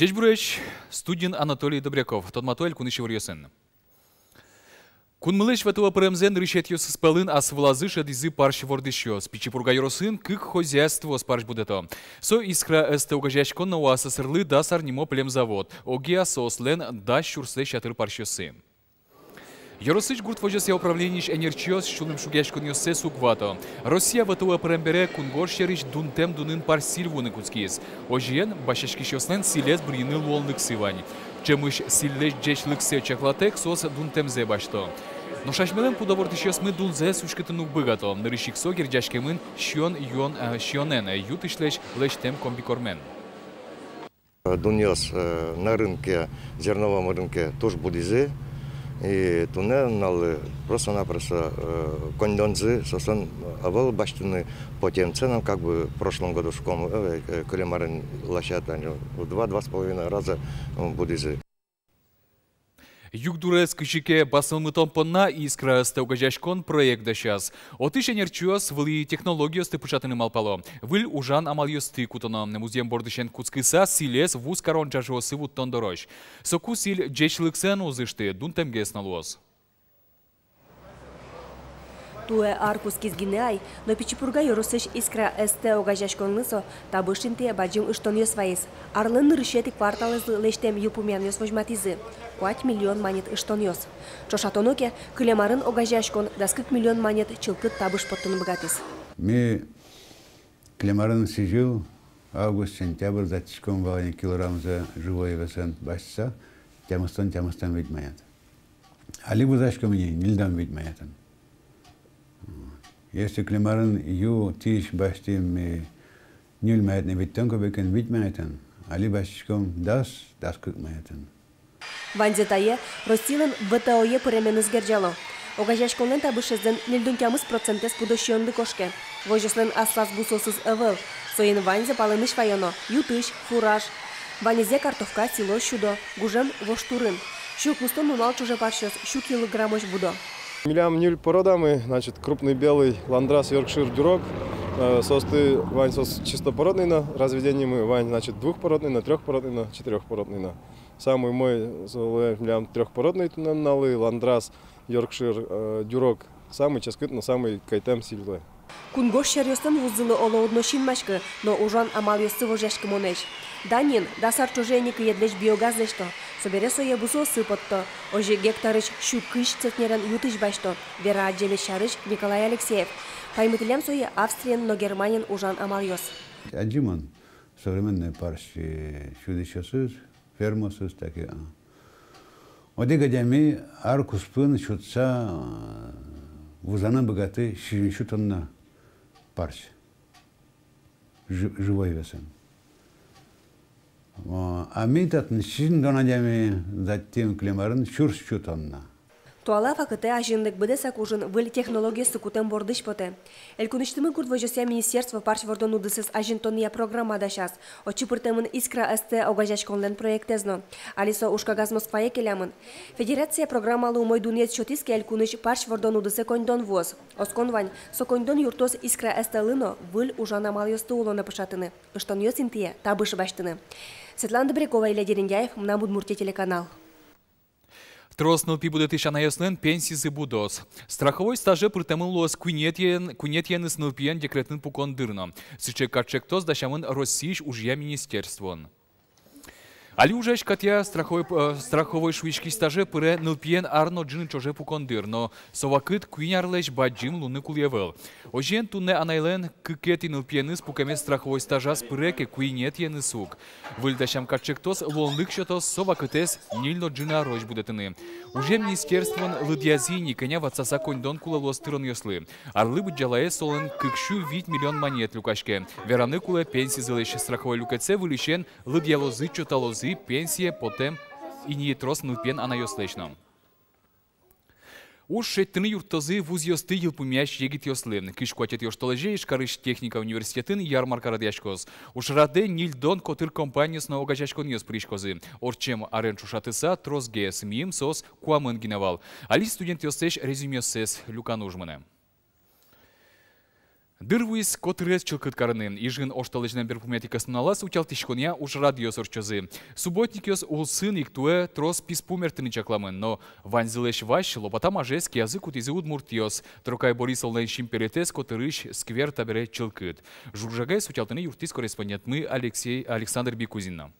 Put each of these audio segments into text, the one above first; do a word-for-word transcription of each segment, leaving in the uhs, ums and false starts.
Ӟечбуресь! Студиын Анатолий Добряков. Тодмато элькунысь иворъёсын. Кунмылэсь ВТО пыремзэ нырысетӥосыз пӧлын ас вылазы шӧдӥзы парсь вордӥсьёс. Пичи Пурга ёросын кык хозяйствоос парсь будэто. Со «Искра СТ» огазеяськон но УАССР-лы дас ар нимо племзавод. Огъя соослэн дас сюрслэсь ятыр парсьёссы. Ёросысь гурт возёсъя управлениысь энерчиос сюлмшугъяськонъёссэс уг вато. Россия ВТО пырем бере кунгож сьӧрысь дунтэм дунын парсь сӥль вуыны кутскиз. Озьыен, басьяськисьёслэн сӥлез бырйыны луонлыксы вань. Ӵемысь сӥльлэсь ӟечлыксэ чаклатэк, соос дунтэмзэ басьто. Нош асьмелэн пудо вордӥсьёсмы дунзэс уськытыны уг быгато. Нырысь ик со герӟаськемын сиён-юон, э, сиёнэн, э, ю-тысьлэсь лэсьтэм комбикормен. Дунъёс, э, на рынке, зерновом рынке туж будӥзы. И туннэ нуналлы просто-напросто, э, коньдонзы соослэн ӧвӧл басьтыны по тем ценам, как бы в прошлом году, шуиськом, э, э, кылем арын ласянь, они в два, два с половиной раза, м, будӥзы. Югдурез кызьы ке басылмытон понна «Искра СТ» огазеяськон проект дасяз. Отысь энерчиос вылӥ технологиосты пыӵатыны малпало. Выль ужан амалъёсты кутоно. Музъем бордысен кутскыса, сӥлез вузкарон ӝажыосы вуттон дорозь. Соку сӥль ӟечлыксэ но уз ышты, дунтэмгес но луоз. Туэ ар кутскиз гинэ ай, но Пичи Пурга ёросысь «Искра СТ» огазеяськонлы со табыш интые бадӟым ыштонъёс вайиз. Арлэн нырысетӥ кварталэзлы лэсьтэм йылпумъянъёс возьматӥзы куать миллион манет ыштонъёс. Ӵошатоно ке, кылем арын огазеяськон дас кык миллион манет чылкыт табыш поттыны быгатӥз. Ми кылем арын сӥзьыл, август, сентябрь, дасяськом вал ини килограммзэ живой весэн басьтыса, тямыстон, тямыстон вить манет. Али вузаськом ини ньыльдон вить манетэн. Если кылем арын ю-тысь басьтӥм ми ньыль манетэн витьтон копейкаен, вить манетэн, али басьтӥськом дас, дас кык манетэн. Ваньзэ тае Россилэн ВТО-е пыременыз герӟало. Огазеяськонлэн табышезлэн ньыльдон тямыс процентэз пудо сиёнлы кошке. Возёслэн аслаз бусыосыз ӧвӧл. Соин ваньзэ палэнысь ваёно: ю-тысь, фураж. Ваньзэ картовка, силос сюдо, гужем вож турын. Сю укмыстон нунал ӵоже парсьёс сю килограммозь будо. Милям ньыль породамы, значит, крупный белый, ландрас, йоркшир, дюрок. Э, соосты вань соос чистопородный но разведениемы, вань, значит, двухпородный но, трёхпородный но, четырёхпородный но. Самый умой, солэн милям трёхпородный туннэ нуналлы, ландрас, йоркшир, э, дюрок. Самый ческыт но самый кӧйтэм сӥльлы. Кунгож сьӧръёслэн вузылы, оло, уд но синмаськы, но ужан амалъёссы вожъяськымонэсь. Даниын дас ар ӵоже ини кыедлэсь биогаз лэсьто. Собере сое бусыосы потто. Озьы гектарысь сю кызь центнерен ю-тысь басьто, вера адӟемез сярысь Николай Алексеев. Паймытӥллям сое Австриын но Германиын ужан амалъёс. Адӟи мон современной парсь сюдӥсьёсыз, фермаосыз, таки, а. Одӥг адями ар куспын сюдыса, а, вузаны быгатэ сизьым сю тонна парсь. Жи-, живой весэн. А, а ми татын сизьымдон адями вузатӥм кылем арын сюрс сю тонна. Туала вакытэ азинлык быдэсак ужын выль технологиосты кутэм бордысь потэ. Элькунысьтымы гурт возёсъя министерство парсь вордон удысэз азинтонъя программа дасяз. Отчы пыртэмын «Искра СТ» огазеяськонлэн проектэз но. Али со ужкагаз Москвае келямын. Федерация программалы умой дунъет сётӥз ке, элькунысь парсь вордон удысэ коньдон вуоз. Оскон вань, со коньдон юрттоз «Искра СТ»-лы но выль ужан амалъёсты улонэ пыӵатыны, ыштонъёс интые табыш басьтыны. Светлана Добрякова, Илья Дерендяев, «Мынам Удмуртие» телеканал. Трос нылпи будэтӥсь анайёслэн пенсизы будоз. Страховой стаже пыртэмын луоз куинетӥен-, куинетӥеныз нылпиен декретын пукон дыр но. Сыӵе кат чектос дасямын Россиысь ужъя министерствоын. Али ужась катъя страховой, э, страховой шуиськись стаже пыре нылпиен ар но ӝыны ӵоже пукон дыр, но со вакыт куинь арлэсь бадӟым луыны кулэ ӧвӧл. Озьыен, туннэ анайлэн кыкетӥ нылпиеныз пукемез страховой стажаз пыре ке, куинетӥеныз уг. Выль дасям кат чектос луонлык сётоз со вакытэз ньыль но ӝыны арозь будэтыны. Ужъя министерствоын лыдъязы ини, кӧня ватсаса коньдон кулэ луоз тыронъёслы. Арлы быдӟалаез солэн кык сю вить миллион манет люкаське. Вераны кулэ, пенсизылэсь страховой люкетсэ выльысен лыдъялозы-чоталозы пенсие потэм ини трос нылпиен анайёслэсь но. Уж шедьтыны юрттозы вузъёсты йылпумъясь егитъёслы. Кызь куатетӥ оштолэзе Ижкарысь техника университетын ярмарка радъяськоз. Ужрадэ ньыльдон котыр компаниос но огазеяськонъёс пыриськозы. Ортчем арен ӵошатыса, тросгес миым соос куамын гинэ вал. Али студентъёслэсь резюмеоссэс люканы уж мынэ. Дыр вуиз котырез чылкыт карыны. Ижын оштолэзьлэн берпуметӥ кӧснуналаз утялтӥськонъя ужрадъёс ортчозы. Субботникъёс улсын ик туэ трос писпу мертыны чакламын, но ваньзылэсь вазь лопата мажез киязы кутӥзы удмуртъёс. Трокай Борисовлэн синпелетэз котырысь сквер табере чылкыт. Жуг-жагаез утялтыны юрттӥз корреспондентмы Алексей, Александр Бикузин но.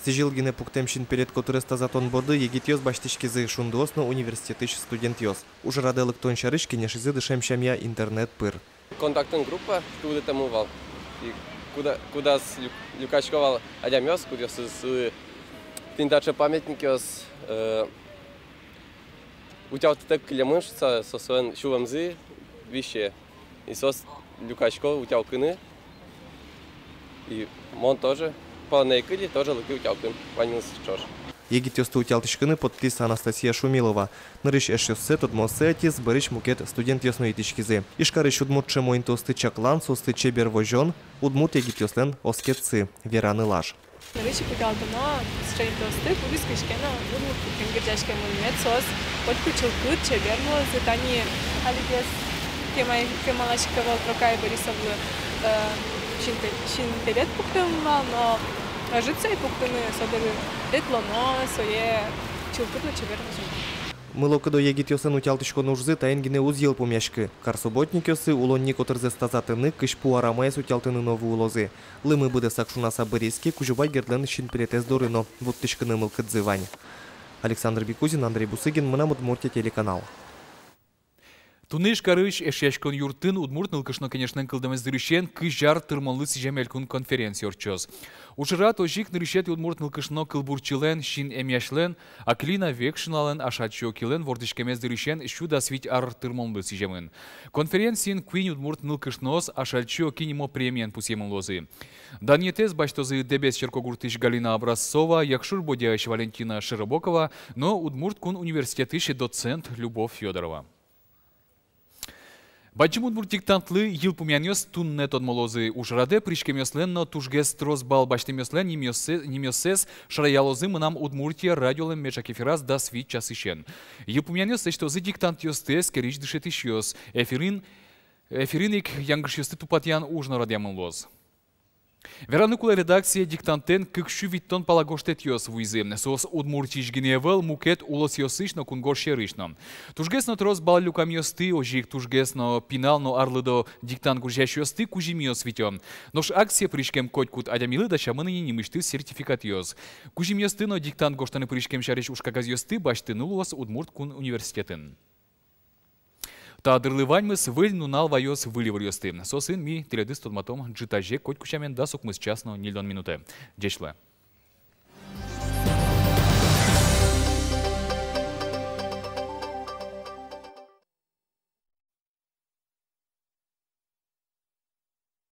Сӥзьыл гинэ пуктэм синпелет котырез тазатон борды егитъёс басьтӥськизы, шундыос но университетысь студентъёс. Ужрадэ лыктон сярысь кенешизы дышем сямъя интернет пыр. Контактын группа тудытэмын вал. И куда, кудаз люк-, люкасько вал адямиос, кудъёсыз, э, тӥни таӵе памятникъёс, э, утялтытэк кылемын шуса, соослэн сюлэмзы висе. И соос люкасько утялкыны. И мон тоже. Палэнэ ик кыли, тоже лыки утялкын. Ваньмыз ӵош. Егитъёсты утялтӥськыны поттӥз Анастасия Шумилова. Нырысь эшъёссэ, тодмооссэ ӧтиз, бӧрысь мукет студентъёс но итӥськизы. Ижкарысь удмурт ӵемо интыосты чаклан, соосты чебер возён — удмурт егитъёслэн оскетсы, вераны лаж. Нырысь ик утялтоно сыӵе интыосты, кудӥз кызьы ке но удмурт куспын герӟаськемын, мед соос котьку чылкыт, чебер луозы. Тани алигес кема-, кемалась ик ӧвӧл, Трокай Борисовлы, э, синпе-, синпелет пуктэмын вал, но ӧжыт сое пуктыны, со дыръя ветлоно, сое чылкыт но чебер возьыны. Мылокыдо егитъёслэн утялтӥськон ужзы таин гинэ уз йылпумъяськы. Карсубботникъёсы улонни котырзэс тазатыны, кызьпу арамаез утялтыны но вуылозы. Лымы быдэсак шунаса быриз ке, Кузебай Гердлэн синпелетэз доры но вуттӥськыны мылкыдзы вань. Александр Бикузин, Андрей Бусыгин, «Мынам Удмуртие» телеканал. Туннэ Ижкарысь Эшъяськон юртын Удмурт нылкышно кенешлэн кылдэмез дырысен кызь ар тырмонлы сӥзем элькун конференция ортчоз. Ужрад озьы ик нырысетӥ удмурт нылкышно кылбурчилэн, син эмъясьлэн, Акилина Векшиналэн Ашальчи Окилэн вордӥськемез дырысен сю дас вить ар тырмонлы сӥземын. Конференциын куинь удмурт нылкышноос Ашальчи Оки нимо премиен пусъемын луозы. Данъетэз басьтозы Дэбес черкогуртысь Галина Образцова, Якшур-Бӧдьяысь Валентина Широбокова но Удмурт кун университетысь доцент Любовь Фёдорова. Бадӟым удмурт диктантлы йылпумъянъёс туннэ тодмо луозы. Ужрадэ пыриськемъёслэн но тужгес трос балл басьтэмъёслэн нимъёссэ-, нимъёссэс шараялозы «Мынам Удмуртие» радиолэн меӵак эфираз дас вить часысен. Йылпумъянъёс лэсьтозы диктантъёсты эскерись дышетӥсьёс. Эфирын, эфирын ик янгышъёсты тупатъян уж но радъямын луоз. Вераны кулэ, редакцие диктантэн кык сю витьтон пала гожтэтъёс вуизы. Соос Удмуртиысь гинэ ӧвӧл, мукет улосъёсысь но, кунгож сьӧрысь но. Тужгес но трос балл люкамъёсты, озьы ик тужгес но пинал но арлыдо диктант гожъясьёсты кузьымъёс витё. Нош акцие пыриськем котькуд адямилы дасямын ини нимысьтыз сертификатъёс. Кузьымъёсты но диктант гожтыны пыриськем сярысь ужкагазъёсты басьтыны луоз Удмурт кун университетын. Та дырлы ваньмыз. Выль нунал ваёз выль иворъёсты. Соосын ми тӥледыз тодматом ӝытазе, котьку сямен, дас укмыс час но ньыльдон минутэ. Ӟеч луэ.